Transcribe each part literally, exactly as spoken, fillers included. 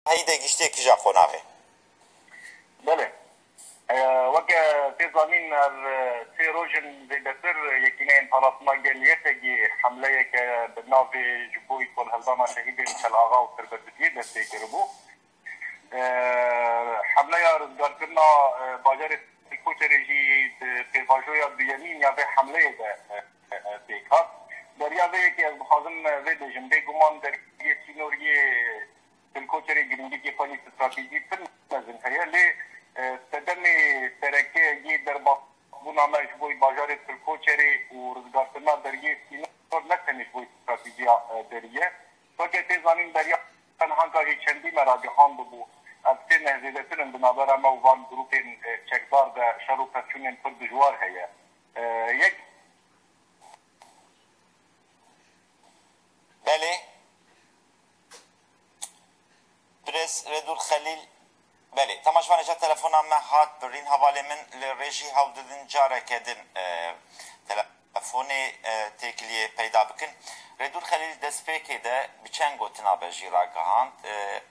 heyî de giştê kîja qonaxê? Belê. E, weke tê zanîn, ev, e, sê roj in zêdetir Yekîneyên Parastina Gel, Y P G, hemleyeke bi navê ji bo îkolhildana şehîdên Çel Axa û Tirbetidiyê dest pê kiribû. E, hemleya rizgarkirina, e, bajarê Koçerê jî di pêvajoya duyemîn ya vê hemleyê de, e, e, e, pêk hat. Beriya vê yekê ez dixwazim, e, vê bêjim. Bêguman dergehê sînoriyê Tilkoçerê girîngiyekî xwe yê stratejî pir mezin heye, lê, e, sedemê sereke yê derbasbûna me ji bo bajarê Tilkoçerê û rizgarkirina dergehê sînor ne tenê ji bo stratejiya, e, derî ye. Weke tê zanîn, beriya nihanka jî çendî me ragihandibû, ev sê meh zêdetir in di navbera me û van grûpên, e, çekdar de şer û pevçûnên pir dijwar heye. E, yek Belê. Birêz Redûr Xelîl, belê. Temaşevanê, ca telefona me hat birîn. Hevalê min li rê jî hewl didin careke din, e, telefonê, e, têkiliyê peyda bikin. Redûr Xelîl destpêkê de bi çend gotina be jî ragihand. E,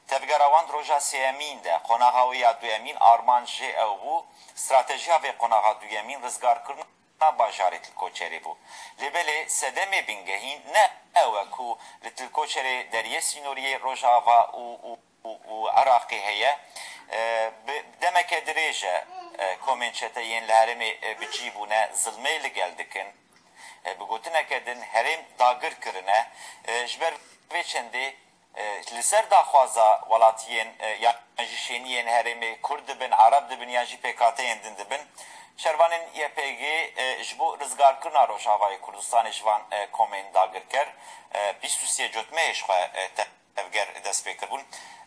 tevgera wan di roja sêyemîn de, qonaxa wê ya duyemîn armanc jê ew bû, stratejiya vê qonaxa duyemîn rizgarkirina bajarê Tilkoçerê bû. Lê belê sedemê bingehîn ne ew e ku li Tilkoçerê deriyê sînoriyê Rojava û, û, û, û Iraqê heye. E, bi demeke dirêj e, e, komên çete yên li herêmê, e, bi cî bûne, zilmê li gel dikin. E, bi gotineke din herêm dagir kirine. E, ji ber vê çendê e, li ser daxwaza welatiyên, e, yan jî şêniyên herêmê Kurd dibin, Ereb dibin yan jî pêkhateyên din dibin. Şervanên Y P G, e, ji bo rizgarkirina Rojavayê Kurdistanê ji van, e, komên dagirker, e, bîst û sê cotmehê ji xwe, e, tevger dest pê kiribûn.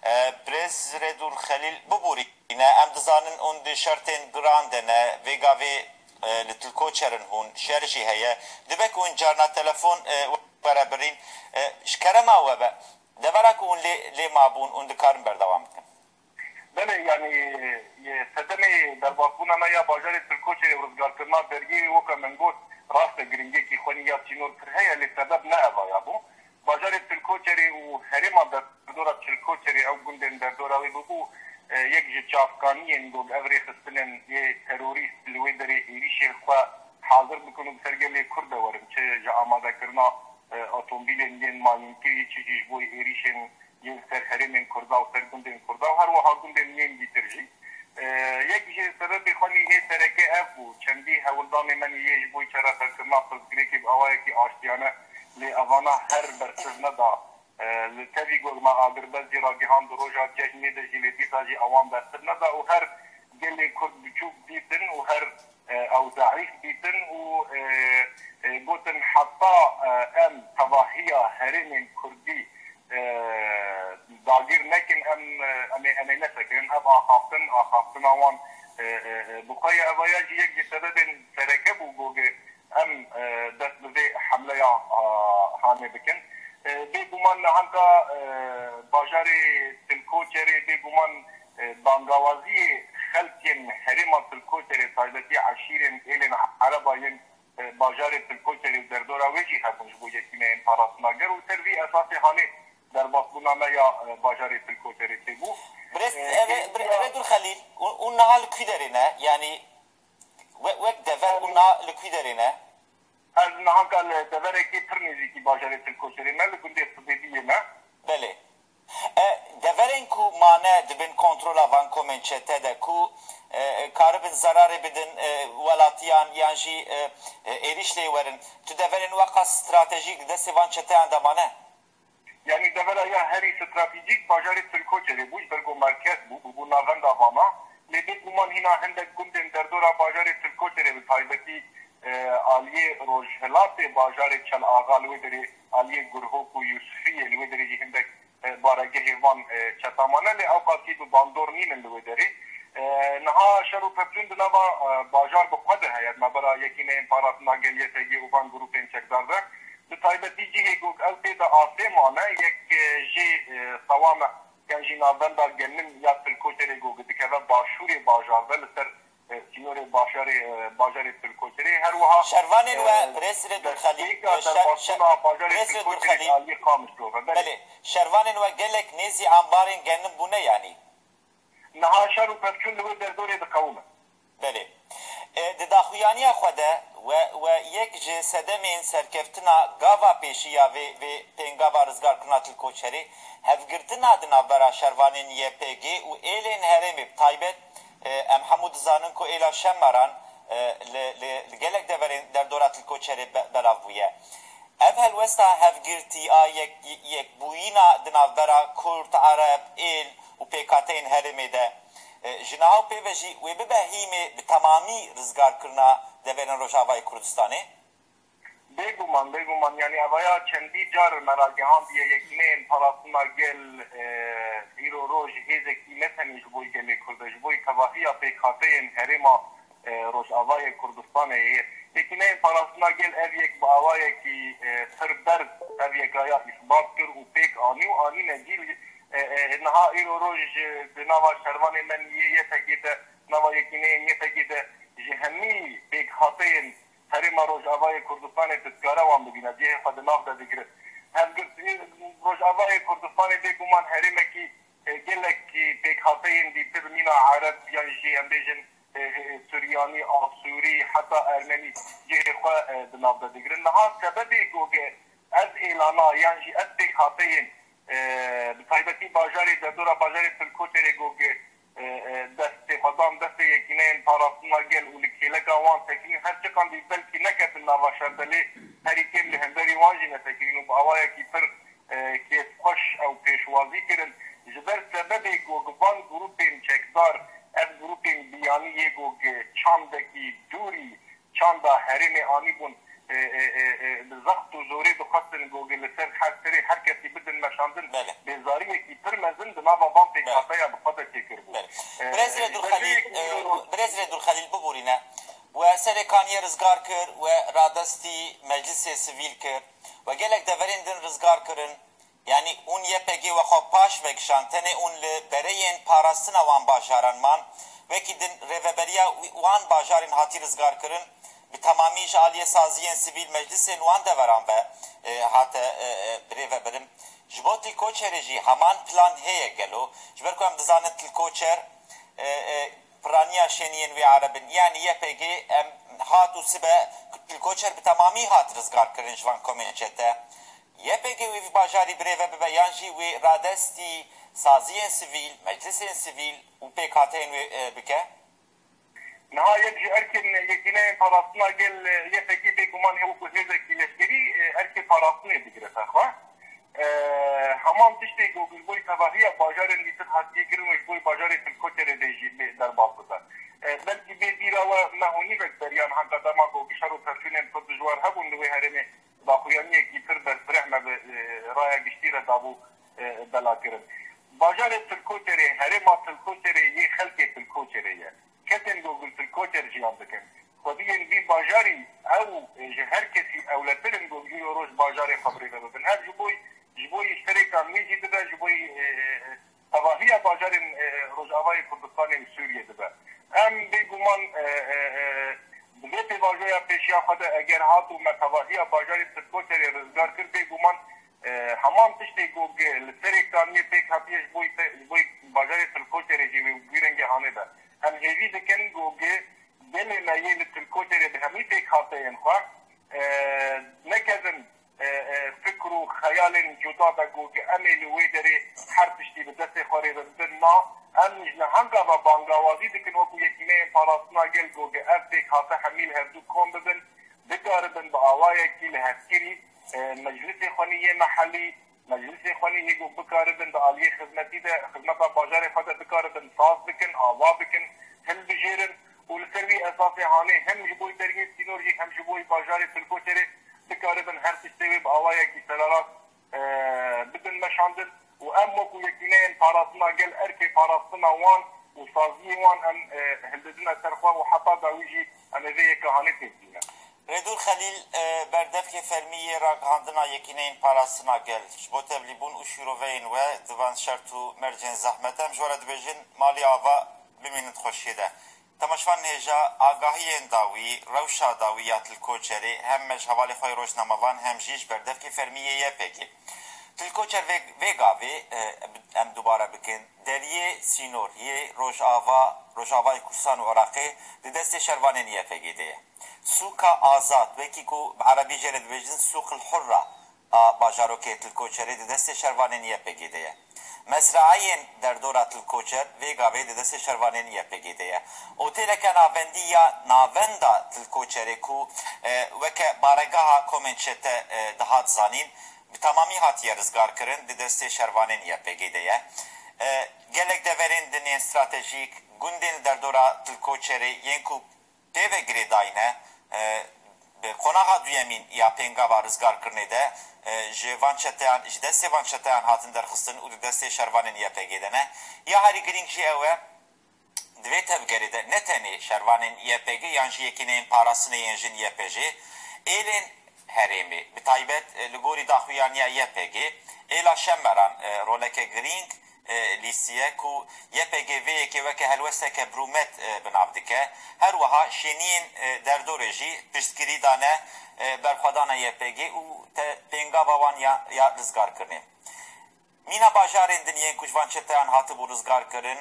E, Birêz Redûr Xelîl, biborîne, em dizanin hûn di şertên giran de ne, vê gavê, e, li Tilkoçer in hûn, şer jî heye. Dibe ku hûn carna telefon, e, were birîn, e, ji kerema we be. Devera ku hûn lê, lê mabûn, hûn dikarin berdewam bikin. Belê, yanî, yê sedemê derbasbûna me ya bajarê Tilkoçerê û rizgarkirina dergehê, weke min got, rast e, girîngiyekî xwenî ya sînor pir heye, lê sebeb ne eva ya bû. Bajarê Tilkoçerê û herêma derdora Tilkoçerê, ew gundên derdora wê bûbû, e, yek ji çavkaniyên ku ev rêxistinên yê terorîst li wê derê êrîşên xwe hazir bikin û bi ser gelê Kurd de werin, çi ji amadekirina, e, otomobîlên yên mayînkirî, çi jî ji bo êrîşên yên ser herêmên Kurda û ser gundên Kurda û her wiha gundên yên dîtir jî. E, yek ji sebebê xwenî ê sereke ev bû. Çendî hewldanê me yê ji bo çareserkirina pirsgirêkê bi awayekî aştiyane, lê evana her bersiv neda. E, li tevî ku me agirbest jî ragihand, di roja cejnê de jî, lê dîsa jî ewan bersiv neda û her gelê Kurd biçûk dîtin û her, e, ew zeîf dîtin û, e, e, gotin, heta, e, em tevahiya herêmên Kurdî, e, dagir nekin, em, e, em ê, em ê nesekirin. Ev axaftin, axaftina wan, e, e, e, bi xwe ye. Ev ya jî yek ji sebebên sereke bû ku em, e, dest bi vê hemleya, a, hanê bikin. E, bêguman nihanka, e, bajarê Tilkoçerê, bêguman, e, bangawaziyê xelkên herêma Tilkoçerê, taybetî eşîrên êlên Ereba yên, e, bajarê Tilkoçerê û derdora wê jî hebûn ji bo Yekîneyên Parastina Gel û ser vî esasê hanê derbasbûna me ya, e, bajarê Tilkoçerê têbû. Birêz, E, e, Rê-, Birê-, Rêdûr Xelîl, û, û niha li kû derê ne? Yanî, We-, wek dever û na li kû derê ne? Ez nihanka li deverekî pir nêzîkî bajarê Tilkoçerê me, li gundê Sibêdiyê me. Belê. E, deverên ku mane di bin kontrola van komên çete de ku, e, karibin zerarê bidin, e, welatiyan yan jî, e, e, êrîş lê werin. Tu deverên weqas stratejîk di destê van çeteyan de mane? Yanî devera ya herî stratejîk bajarê Tilkoçerê bû, ji ber ku merkez bû, bûbû navenda vana. Lê bêguman hîna hindek gundên derdora bajarê Tilkoçerê, bi taybetî, e, aliyê rojhilatê bajarê Çel Axa li wê derê, aliyê Gurhok û Yûsifiyê li wê derê jî hindek, e, baregehê van, e, çeta mane, lê ewqasî bi bandor nînin li wê derê. E, niha şer û pevçûn di nava, e, bajar bi xwe de heye, di navbera Yekîneyên Parastina Gel, Y P G, û van grûpên çekdar de. Bi taybetî cihê ku ew tê de asê mane, yek, e, jê, e, sewame yan jî navenda genim ya Tilkoçerê ku dikeve başûrê bajar de, li ser e, sînorê başarê, e, bajarê Tilkoçerê. Her wiha, Şervanên e, we, Birêz Rêdûr Xelîl, destpêka e, şer-, şer-, derbasbûna bajarê Birêz Rêdûr Tilkoçerê Xelîl. Aliyê Qamişlo ve. Belê. Belê, şervanên we gelek nêzî ambarên genim bûne yanî? Niha şer û pevçûn li wê derdorê diqewime. Belê. E, di daxuyaniya xwe de we, we yek ji sedemên serkeftina gava pêşî ya vê, vê pêngava rizgarkirina Tilkoçerê, hevgirtina di navbera şervanên Y P G û êlên herêmê bi taybet, e, em hemû dizanin ku êla Şemaran, e, li, li, li gelek deverên derdora Tilkoçerê be-, belav bûye. Ev helwesta hevgirtî a yek, yekbûyîna di navbera Kurd, Ereb, êl û pêkhateyên herêmê de, e, ji niha û pê ve jî wê bibe hîmê bi temamî rizgarkirina deverên Rojavayê Kurdistanê? Bêguman, bêguman, yanî evaya çendî car me ragihandiye, Yekîneyên Parastina Gel, e, îro roj hêzekî ne tenê ji bo gelê Kurd e, ji bo tevahiya pêkhateyên herêma, e, Rojavayê Kurdistanê ye. Yekîneyên Parastina Gel ev yek bi awayekî, e, pir berz ev yekaya îsbat kir û pêk anî û anîne cî, e, e, niha îro roj, e, di nava şervanê me yê Y P G de, nava yekîneyên Y P G de ji hemî pêkhateyên herêma Rojavayê Kurdistanê tu dikare wan bibîne, cihê xwe di nav de digire. Hevgirtî Rojavayê Kurdistanê bêguman herêmekî, e, gelekî pêkhateyên dîtir mîna Ereb yan jî em bêjin, e, e, Suryanî, Asûrî, heta Ermenî cihê xwe, e, di nav de digirin. Niha sebebê goge ev êlana yan jî ev pêkhateyên, e, bi taybetî bajarê derdora bajarê Tilkoçerê goge, e, e, destê xwe dan destê Yekîneyên Parastina Gel û li kêleka wan sekinîn, her çiqan dî belkî neketin nava şer de lê herî kêm li hemberî wan jî nesekinîn û bi awayekî pir, e, kêfxweş ew pêşwazî kirin. Ji ber sebebê ku van grûpên çekdar, ev grûpên biyanî yê ku çandekî dûrî çanda herêmê anîbûn, e, e, e, e, bi zext û zorê dixwestin ku li ser her serê her kesî bidin meşandin, Belê. Bêzariyekî pir mezin di nava van Belê. pêkhateya bi xwe de çêkiribû. Belê. E, Birêz e, Rêdûr ji ber vê Xelîl, yekê e, îro Birêz Rêdûr Xelîl, bibûrîne. We serê kaniye rizgar kir, we radestî meclisê sivîl kir, we gelek deverên din rizgar kirin. Yanî hûn Y P G we xwe paş vekişand, tenê hûn li bereyên parastina wan bajaran man. Wekî din rêveberiya wan bajarên hatî rizgar kirin, bi temamî ji aliyê saziyên sivîl meclisên wan deveran ve, e, hate, e, e, birêvebirin. Ji bo Tilkoçerê jî heman plan heye gelo? Ji ber ku em dizanin Tilkoçer, e, e, piraniya şêniyên wê Ereb in. Yanî Y P G em hat û sibe Tilkoçer bi temamî hat rizgar kirin ji van komên çete. Y P G wê vî bajarî birêve bibe yan jî wê radestî saziyên sivîl, meclisên sivîl û pêkhateyên wê, e, bike? Niha yek ji erkên Yekîneyên Parastina Gel, e, Y P G bêguman hê wekî hêzekî leşkerî, e, erkê parastinê digire ser xwe. E, heman tiştê ku ji bo tevahiya bajarên dîtir hatiye kirin û ji bo bajarê Tilkoçerê de jî bê derbas bibe. E, belkî bê bîra we me hûnî vek beriyan heta dema ku şer û pevçûnên pir dijwar hebûn li wê herêmê daxuyaniyekî pir berfireh me bi, e, raya giştî re dabû, e, belakirin. Bajarê Tilkoçerê, herêma Tilkoçerê yê xelkê Tilkoçerê ye. Kesên ku li Tilkoçer jiyan dikin. Xwediyên vî bajarî ew, e, ji her kesî ewletir in ku îro roj bajarê xwe birêve bibin. Ev ji bo, ji bo serêkan wî jî dibe, ji bo, e, e, e, tevahiya bajarên, e, Rojavayê Kurdistanê û Sûriyê dibe. Em bêguman, e, e, e, bi vê pêvajoya pêşiya xwe de eger hat û me tevahiya bajarê Tilkoçerê rizgar kir, bêguman, e, heman tiştê ku li serê kaniyê pêk hatiye ji bo te-, ji bo bajarê Tilkoçerê jî wê wî rengê hanê be. Em hêvî dikin ku gelê me yê li Tilkoçerê bi hemî pêkhateyên xwe, e, nekezin e, e, fikr û xeyalên cuda de ku em ê li wê derê her tiştî bi destê xwe rê bibin. Na, em ji niha ve bangawazî dikin wekû Yekîneyên Parastina Gel ku ev pêkhate hemî li hevdû kom bibin, bikaribin bi awayekî li hevkirî, e, meclisê xwe nî yê mehelî, meclisê xwe nî yê ku bikaribin di aliyê xizmetî de, xizmeta bajarê xwe de bikaribin saz bikin, ava bikin, hilbijêrin û li ser wî esasê hanê hem ji bo deriyê sînor jî hem ji bo bajarê Tilkoçerê bikaribin her tiştê wê bi awayekî sererast, e, bidin meşandin û em wekû Yekîneyên Parastina Gel erkê parastina wan û saziyê wan em, e, hildidine ser xwe û heta dawî jî em ê vê yeka hanê têk bîne. Rêdûr Xelîl, e, berdevkê fermî yê ragihandina Yekîneyên Parastina Gel. Ji bo tevlîbûn û şîroveyên we di van şert û mercên zehmet em ji we re dibêjin malî ava, bimînin di xweşiyê de. Temaşevan hêja, agahiyên dawî, rewşa dawî ya Til Koçerê hem ji hevalê xwe yê rojnamevan hem jî ji berdevkê fermî yê Y P G. Til Koçer vê, vê gavê, e, em dubare bikin, deriyê sînor yê Rojava, Rojavayê Kurdistan û Iraqê di destê şervanên Y P G de ye. Sûka Azad, wekî ku bi erebî jê re dibêjin Sûq el Hurra, a bajarokê Til Koçerê di destê şervanên Y P G de ye. Mezraeyên derdora Til Koçer vê gavê di destê şervanên Y P G de ye. Oteleke navendî ya navenda Til Koçerê ku, e, weke baregeha komên çete, e, dihat zanîn, bi temamî hatiye rizgarkirin, di destê şervanên Y P G de ye. E, gelek deverên din yên stratejîk, gundên li derdora Til Koçerê yên ku pê ve girêdayî ne, e, bi qonaxa duyemîn ya pêngava rizgarkirinê de, e, ji van çeteyan, ji destê van çeteyan hatin derxistin û di destê şervanên Y P G de ne. Ya herî girîng jî ew e, di vê tevgerê de ne tenê şervanên Y P G yan jî yekîneyên parastinê yên jin Y P J, êlên herêmê, bi taybet, e, li gorî daxuyaniya Y P G, êla Şemeran, e, roleke girîng, e, lîstiye ku Y P G vê yekê weke helwesteke bi rûmet, e, bi nav dike. Her wiha şêniyên, e, derdorê jî piştgirî dane, e, berxwedana Y P G û te pêngava wan ya, ya rizgarkirinê. Mîna bajarên din yên ku ji van çeteyan hatibû rizgarkirin,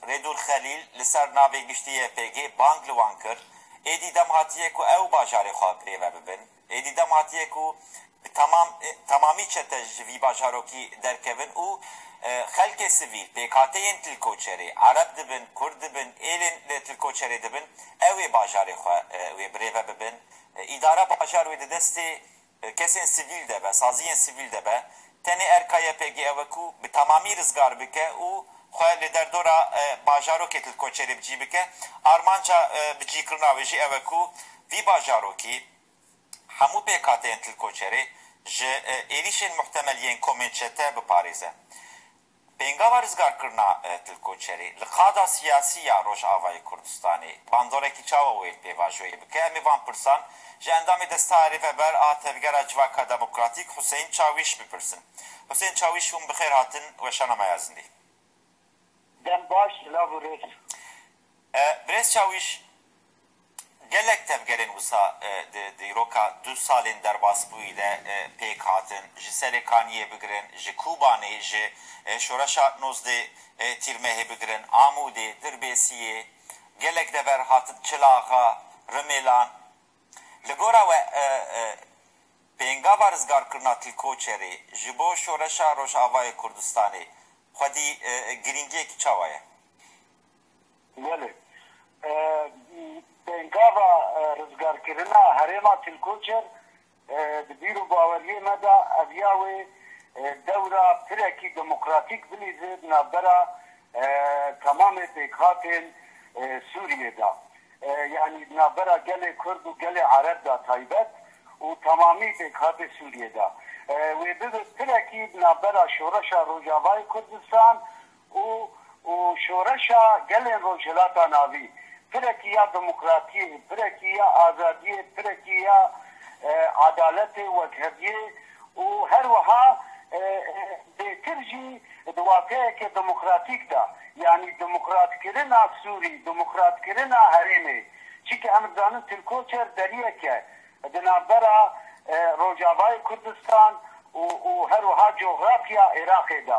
Rêdûr Xelîl li ser navê giştî Y P G bang li wan kir. Êdî dem hatiye ku ew bajarê xwe birêve bibin. Êdî dem hatiye ku bi temam, e, temamî çete ji vî bajarokî derkevin û, e, xelkê sivîl, pêkhateyên Til Koçerê, Ereb dibin, Kurd dibin, êlên li Til Koçerê dibin, ew ê bajarê xwe, e, wê birêve bibin. E, îdara bajar wê di destê, e, kesên sivîl de be, saziyên sivîl de be. Tenê erka Y P G ew e ku bi temamî rizgar bike û xwe li derdora, e, bajarokê Til Koçerê bi cî bike. Armanca, e, bicîkirina wê jî ew e ku vî bajarokî hemû pêkhateyên Til Koçerê ji, e, êrîşên muhtemel yên komên çete biparêze. Pêngava rizgarkirina, e, Til Koçerê li qada siyasî ya Rojavayê Kurdistanê bandorekî çawa wê li pêvajoyê bike? Em ê van pirsan ji endamê Destayê Rêveber a Tevgera Civaka Demokratîk Huseyîn Çawîş bipirsin. Huseyîn Çawîş, hûn bi xêr hatin weşana me ya zindî. Dem baş, silav û rêz. E, birêz Çawîş, gelek tevgerên wisa, e, di dîroka du salên derbasbûyî de, e, pêk hatin. Ji Serêkaniyê bigirin, ji Kobanê, ji, e, şoreşa nozdeh, e, Tîrmehê bigirin, Amûdê, Dirbêsiyê, gelek dever hatin, Çilaxa, Rimêlan. Li gora we, e, e, pêngava rizgarkirina Til Koçerê ji bo şoreşa Rojavayê Kurdistanê xwedî, e, girîngiyekî çawa ye? Belê. E, pêngava, e, rizgarkirina herêma Til Koçer, e, di bîr û baweriyê me de eviya wê, e, dewra pirekî demokratîk bilîze di navbera, e, temamê pêkhatên, e, Sûriyê de. E, yanî di navbera gelê Kurd û gelê Ereb de taybet û temamî pêkhatê Sûriyê de. E, wê bibe pirekî di navbera şoreşa Rojavayê Kurdistan û, û şoreşa gelên Rojhilata Navî, pirekî ya demokratiyê, pirekî ya azadiyê, pirekî ya, e, edaletê, wekheviyê û her wiha, e, e, bêtir jî di wateyeke demokratîk de, yanî demokratkirina Sûrî, demokratkirina herêmê. Çike em dizanin Til Koçer deriyeke di navbera, e, Rojavayê Kurdistan û, û her wiha cografya Iraqê de.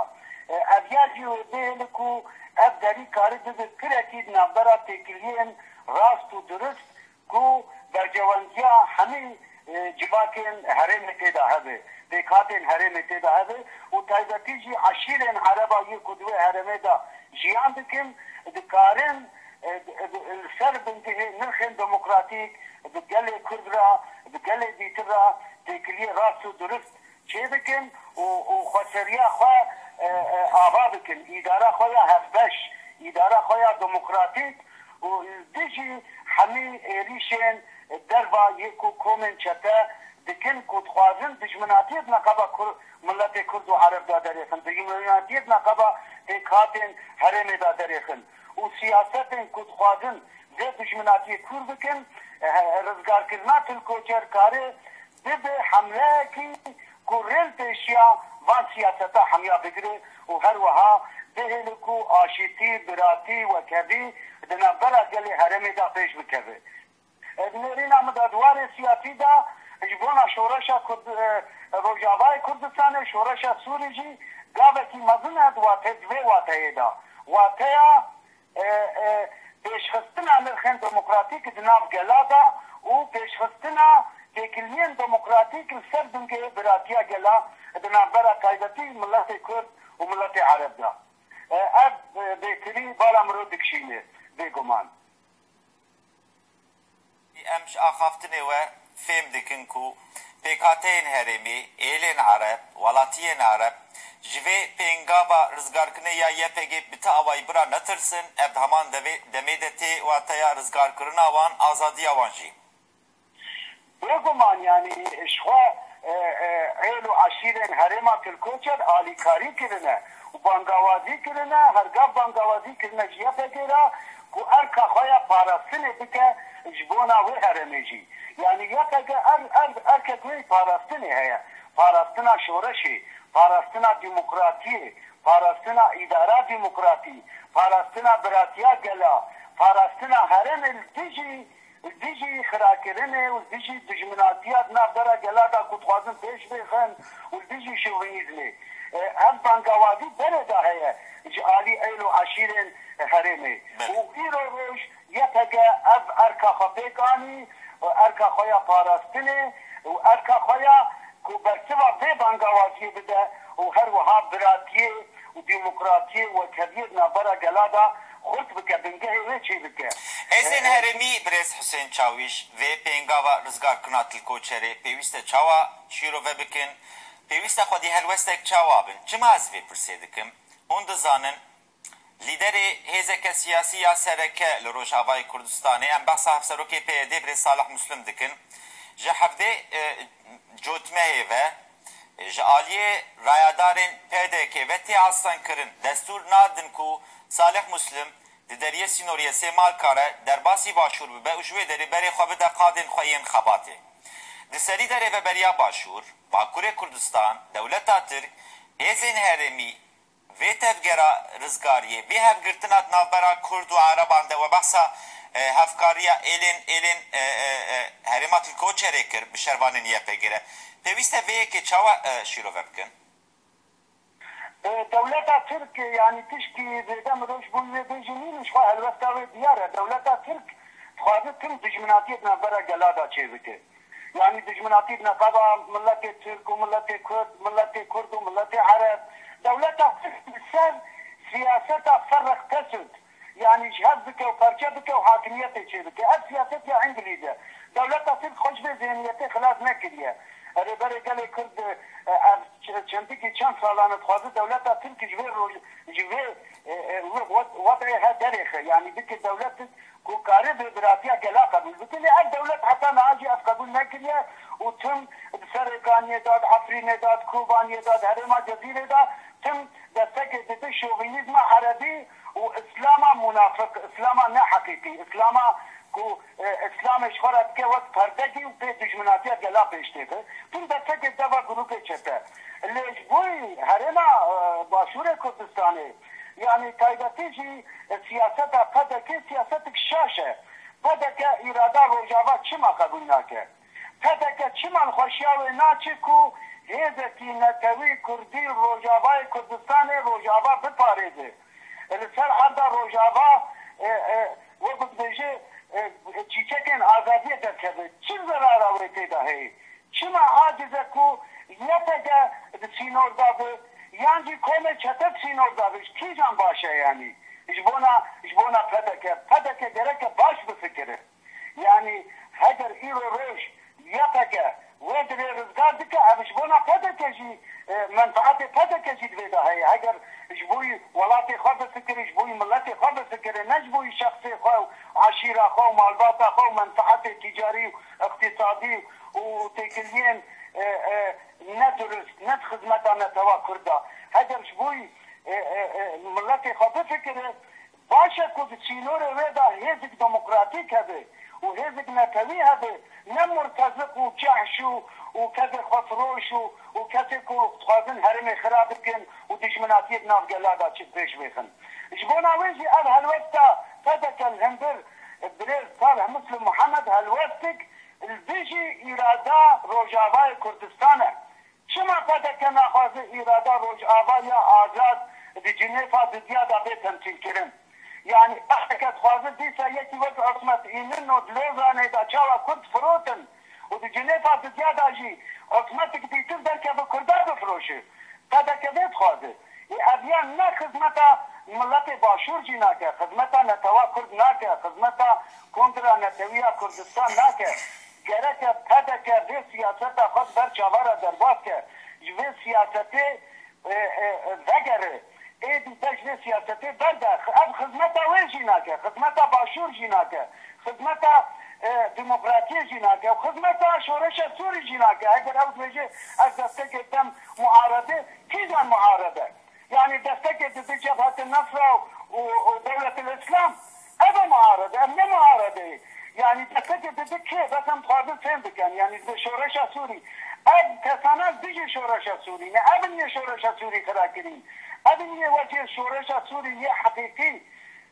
E, ev ya jî wê bihêle ku ev derî karî bibe pirekî di navbera têkiliyên rast û durist ku berjewendiya hemî, e, civakên herêmê tê de hebe, pêkhatên herêmê tê de hebe û taybetî jî eşîrên Ereba yê ku di wê herêmê de jiyan dikin, dikarin, e, di, di, li ser bingehê nirxên demokratîk bi gelê Kurd re, bi gelê dîtir re têkiliyê rast û durist çêbikin û, û xweseriya xwe, e, e, ava bikin. Îdara xwe ya hevbeş, îdara xwe ya demokratîk û dijî hemî êrîşên derva yê ku komên çete dikin ku dixwazin dijminatiyê di neqeba Kur-, miletê Kurd û Ereb de derêxin, dijminatiyê di neqeba pêkhatên herêmê de derêxin û siyasetên ku dixwazin vê dijminatiyê kûr bikin, e, rizgarkirina Til Koçer kare bibe hemleyekî ku rê li pêşiya van siyaseta hemiya bigire û her wiha bihêle ku aşîtî, biratî, wekhevî di navbera gelê herêmê de pêş bikeve. Di nêrîna min de di warê siyasî de ji bona şoreşa Kurd-, e, Rojavayê Kurdistanê, şoreşa Sûrî jî gavekî mezin e di wate-, di vê wateyê de. Wateya, e, e, pêşxistina nirxên demokratîk di nav gela de û pêşxistina têkiliyên demokratîk li ser bingê biratiya gela di navbera taybetî miletê Kurd û miletê Ereb de. E, ev, e, bêtirî bala mirov dikişîne, bêguman. Em ji axaftinê we fêm dikin ku pêkhateyên herêmê, êlên Ereb, welatiyên Ereb ji vê pêngava rizgarkirinê ya Y P G bi ti awayî bira netirsin, ev di heman devê, demê de tê wateya rizgarkirina wan, azadiya wan jî. Bêguman, yanî, ji xwe, e, e, êl û eşîrên herêma Kilkoçer alîkarî kirine û bangawazî kirine, her gav bangawazî kirine ji Y P G re ku erka xwe ya parastinê bike ji bona wê herêmê jî. Yanî Y P G er-, er-, erkek wê parastinê heye. Parastina şoreşê, parastina demokratiyê, parastina îdara demokratî, parastina biratiya gela, parastina herêmê li dijî dijî xirakirinê û dijî dijminatiya di navbera gela de ku dixwazin pêş bêxin û dijî şovînîzmê. E, ev bangawazî berê de heye ji alî êl û eşîrên herêmê. Belê. Û îro roj Y P G ev erka xwe pêk anî, erka xwe ya parastinê û erka xwe ya ku bersiva vê bangawaziyê bide û her wiha biratiyê û demokratiyê û wekheviyê di navbera gela de xurt bike, bingehê wê çêbike. Hêzên herêmî birêz Husên Çawîş vê pêngava rizgarkirina Tilkoçerê pêwîst e çawa şîrove bikin? Pêwîst e xwedî helwestek çawa bin? Çima ez vê pirsê dikim? Hûn dizanin, lîderê hêzeke siyasî ya sereke li Rojavayê Kurdistanê, em behsa hevserokê P Y D birêz Salih Muslim dikin, ji hevdê, e, cotmehê ve, e, ji aliyê rayadarên P D K ve tê astengkirin. Destûr nadin ku Salih Muslim di deriyê sînoriyê Sêmalka re derbasî Başûr bibe û ji wê derê berê xwe bide qadên xwe yên xebatê. Di serî de Rêveberiya Başûr, Bakurê Kurdistan, dewleta Tirk, hêzên herêmî, vê tevgera rizgariyê, vê hevgirtina di navbera Kurd û Ereban de we behsa, e, hevkariya êlên, êlên, e, e, e, herêma Tilkoçerê kir bi şervanên Y P G re. Pêwîst e vê yekê çawa, e, şîrove bikin? E, dewleta Tirk, yanî tişkî zêde mirov ji bo wê bêjî nîn, ji xwe helwesta wê diyar e. Dewleta Tirk dixwaze tim dijminatiyê di navbera gela de çêbike. Yanî dijminatî di nexaba miletê Tirk û miletê Kurd, miletê Kurd û miletê Ereb. Dewleta Tirk li ser siyaseta ferriq tesud, yanî ji hev bike û perçe bike û hakimiyetê çêbike. Ev siyaset ya Îngilîz e. Dewleta Tirk xwe ji vê zihniyetê xilas nekiriye. Rêberê Gelê Kurd, e, ev ç-, çendikî çend salan e dixwaze dewleta Tirk ji vê roj-, ji vê, e, e, wê wed-, wed'ê he derêxe. Yanî bike dewlet ku kare vê biratiya gela qebûl bike. Lê ev dewlet heta niha jî ev qebûl nekiriye û tim di Serêkaniyê de, di Efrînê de, di Kobaniyê de, di herêma Cezîrê de tim destekê dide şovînîzma erebî û îslama munafiq, îslama neheqîqî, îslama ku, e, îslamê ji xwe re dike wek perdekî û pê dijminatiya gela pêş têxe. Tim destekê deva grûpê çete. Lê ji bo herêma, e, Başûrê Kurdistanê, yanî taybetî jî siyaseta P D K siyasetek şaş e. P D K îrada Rojava çima qebûl nake? P D K çima li xweşiya wê naçe ku hêzekî netewî kurdî Rojavayê Kurdistanê Rojava biparêze? Li ser erda Rojava, e, e, wek dibêje, e, çîçekên azadiyê derkeve. Çi zerara wê tê de heye? Çima aciz e ku Y P G di sînor de be, yan jî komê çete di sînor de be? Ji kîjan baş e yanî? Ji bona, ji bona P D K. P D K gereke baş bifikire. Yanî heger îro roj Y P G wê dirê rizgar dike, ev ji bona P D K jî, e, menfaetê P D K jî di vê de heye. Heger ji bo welatê xwe bifikire, ji bo miletê xwe bifikire, ne ji bo şexsê xwe û eşîra xwe û malbata xwe û menfaetê tîcarî û iqtîsadî û têkiliyên, e, e, nedurist, ne di xizmeta netewa Kurd de. Heger ji bo, e, e, e, miletê xwe bifikire, baş e ku di sînorê wê de hêzik demokratîk hebe û hêzik netewî hebe, ne murteziq û cehş û, û kesê xwefiroş û, û kesê ku dixwazin herêmê xira bikin û dijminatiyê di nav gela de çi pêş bêxin. Ji bona wê jî ev helwesta P D K li hundir birêz Salih Muslim Muhammed helwestik li dijî îrada Rojavayê Kurdistan e. Çima P D K naxwaze îrada Rojava ya azad di Cinêfa dudiya de bê temsîlkirin? Yanî P D K dixwaze dîsa yekî wek Osmet Înin û di Lozanê de çawa Kurd firotin û di Cinêfa dudiya de jî Osmetik dîtir derkeve Kurda bifiroşe. P D K vê dixwaze. Ê ev ya ne xizmeta miletê Başûr jî nake, xizmeta netewa Kurd nake, xizmeta Kongreya Netewiya Kurdistan nake. Gereke P D K vê siyaseta xwe di ber çava re derbas ke. Ji vê siyasetê, e, e, e, vegere. Êdî te ji vê siyasetê berde. Ev xizmeta wê jî nake, xizmeta Başûr jî nake, xizmeta, e, demokratiyê jî nake, xizmeta şoreşa Sûrî jî nake. Heger ew dibêje ez destekê dem muarede, kîjan muarede? Yanî destekê dide Cebhet Nusra û, û, û Dewletil Îslam. Ev e muarede, ev ne muarede ye. Yanî destekê dide kê? Bes em dixwazin fêm bikin. Yanî dibê şoreşa Sûrî. Ev kesana dijî şoreşa Sûrî ne. Ev niye şoreşa Sûrî xira kirîn. Ev niye wekî şoreşa Sûrî yê heqîqî,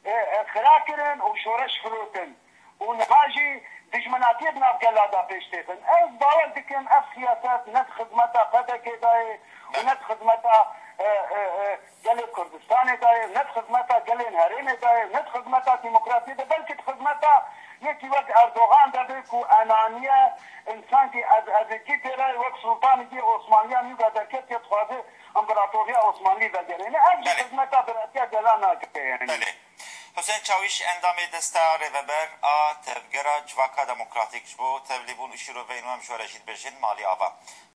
e, e, xira kirin û şoreş firotin. Û niha jî dijminatiyê di nav gela de pêş têxin. Ez bawer dikim ev siyaset ne di xizmeta P D K de ye û ne di xizmeta, e, e, e, gelê Kurdistanê de ye, ne di xizmeta gelên herêmê de ye, ne di xizmeta demokrasiyê de, belkî di xizmeta yekî wek Erdogan de be ku enaniye, însankî ez, ezîkî tê re ye, wek Sultanekî Osmaniya nû de derketiye, dixwaze împaratoriya Osmanlî vegerêne. Ev jî Belê. xizmeta biratiya gela nake yani. Belê. Husên Çawîş, endamê Desteya Rêveber a Tevgera Civaka Demokratîk, ji bo tevlîbûn û şîroveyên we em ji we re jî dibêjin malî ava.